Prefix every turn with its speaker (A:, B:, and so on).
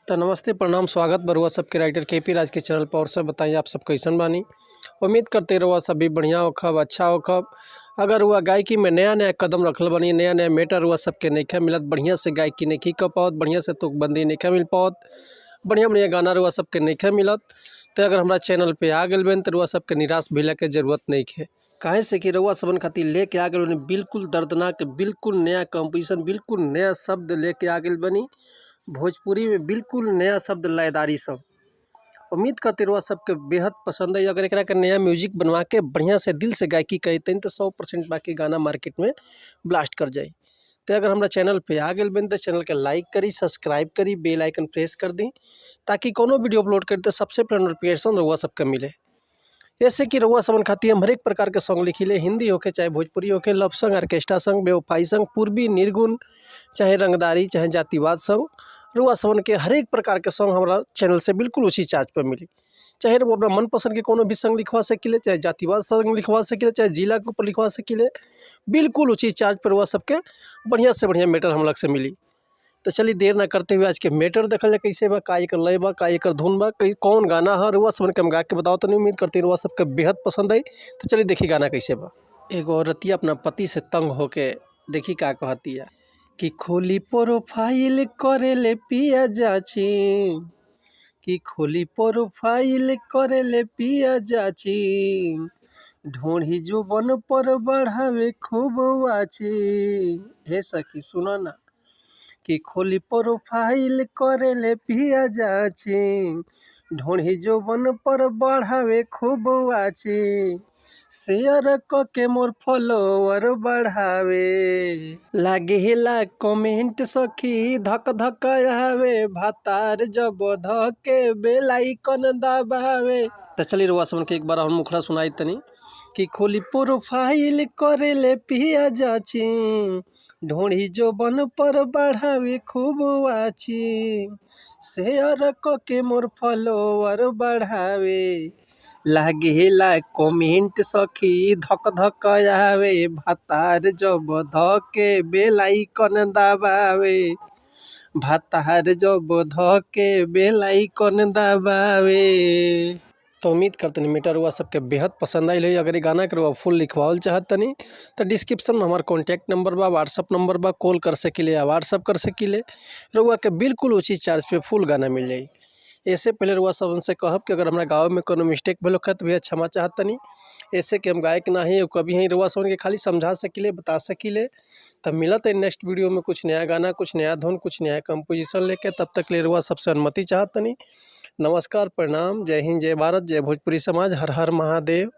A: तो नमस्ते, प्रणाम, स्वागत बरुआ सबके राइटर के पी राज के चैनल पर। और सब बताइए आप सब कैसन बानी। उम्मीद करते रहुआ सभी बढ़िया होखब, अच्छा होखब। अगर हुआ गायकी में नया नया कदम रखल बनी, नया नया मैटर हुआ सबके नइखे मिलत, बढ़िया से गायकी नइखे कर पावत, बढ़िया से तुकबंदी नइखे मिल पावत, बढ़िया बढ़िया गाना रुआ सबके नइखे मिलत, तो अगर हमारा चैनल पे आ गइल बन तो रुआ सबके निराश भइला के जरूरत नइखे। काहे से कि रउआ सबन खातिर लेके आ गइल बनी बिल्कुल दर्दनाक, बिल्कुल नया कंपोजिशन, बिल्कुल नया शब्द लेके आ गइल बनी भोजपुरी में, बिल्कुल नया शब्द लयदारी सब। उम्मीद करते रउआ सबके बेहद पसंद आई। अगर एकरा के नया म्यूजिक बनवा के बढ़िया से दिल से गायकी करतनी तो 100% बाकी गाना मार्केट में ब्लास्ट कर जाई। तो अगर हमारा चैनल पे आ गइल बन तो चैनल के लाइक करी, सब्सक्राइब करी, बेल आइकन प्रेस कर दी, ताकि कोनो वीडियो अपलोड करी तो सबसे पहले नोटिफिकेशन रउआ सबके मिले। ऐसे कि रउआ सबन खातिर हम हरेक प्रकार के सॉन्ग लिखिले, हिंदी होके चाहे भोजपुरी होके, लव सॉन्ग, ऑर्केस्ट्रा सॉन्ग, बेवफाई सॉन्ग, पूर्वी निर्गुण, चाहे रंगदारी, चाहे जातिवाद सॉन्ग, रउआ सबन के हरेक प्रकार के सॉन्ग हमारा चैनल से बिल्कुल उसी चार्ज पर मिली। चाहे रउआ अपना मनपसंद के कोनो भी सॉन्ग लिखवा सकिले, चाहे जातिवाद सॉन्ग लिखवा सकिले, चाहे जिला के ऊपर लिखवा सकिले, बिल्कुल उचित चार्ज पर रउआ सबके बढ़िया से बढ़िया मैटर हम लग से मिली। तो चलिए देर ना करते हुए आज के मैटर देखल जाए कैसे बा, का एकर लय बा, का एकर धुन बा, कौन गाना है रउआ सबन के हम गा के बताओ तनी। उम्मीद करते रउआ सबके बेहद पसंद आई। तो चलिए देखी गाना कैसे बा। एगो औरतिया अपना पति से तंग होके देखी का कहतिया कि खोली प्रोफाइल करेले पिया जाची, कि खोली प्रोफाइल करेले पिया जाची, ढोढ़ी जोबन पर बढ़ावे खूब वाची। हे सखी सुनो ना, कि खोली प्रोफाइल करेले पिया जाची, ढोढ़ी जोबन पर बढ़ावे खूब वाची, शेयर क के मोर फॉलोअर बढ़ावे, लागेला कमेंट सखी धक धक आवे, भातार जब धके बेल आइकन दबावे। तो चलिए रउआ सबन के एक बार हम मुखड़ा सुनाई तनी कि खोली प्रोफाइल करेले पिया जाची, ढोढ़ी जोबन पर बढ़ावे खूब वाची, शेयर क के मोर फॉलोअर बढ़ावे, लागेला कमेंट सखी धक धक आवे, भातार जब धके बेल आइकन दबावे, भातार जब धके बेल आइकन दबावे। तो उम्मीद करतनी मैटर रउआ सबके बेहद पसंद आइल होई। अगर ये गाना के रउआ फुल लिखवावल चाहतनी तो डिस्क्रिप्शन में हमार कॉन्टैक्ट नंबर बा, व्हाट्सअप नंबर बा, कॉल कर सकिले या व्हाट्सअप कर सकिले। रउआ के बिल्कुल उचित चार्ज पे फुल गाना मिल जाई। ऐसे पहले रउआ सबन से कहब कि अगर हमारा गाँव में कोनो मिस्टेक भेल होखे तो भैया क्षमा चाहतनी। ऐसे कि हम गायक ना ही कभी ही रउआ सबन के खाली समझा सकिले, बता सकिले। तब मिलत है नेक्स्ट वीडियो में कुछ नया गाना, कुछ नया धुन, कुछ नया कंपोजिशन लेके। तब तक ले रउआ सबसे अनुमति चाहतनी। नमस्कार, प्रणाम, जय हिंद, जय भारत, जय भोजपुरी समाज, हर हर महादेव।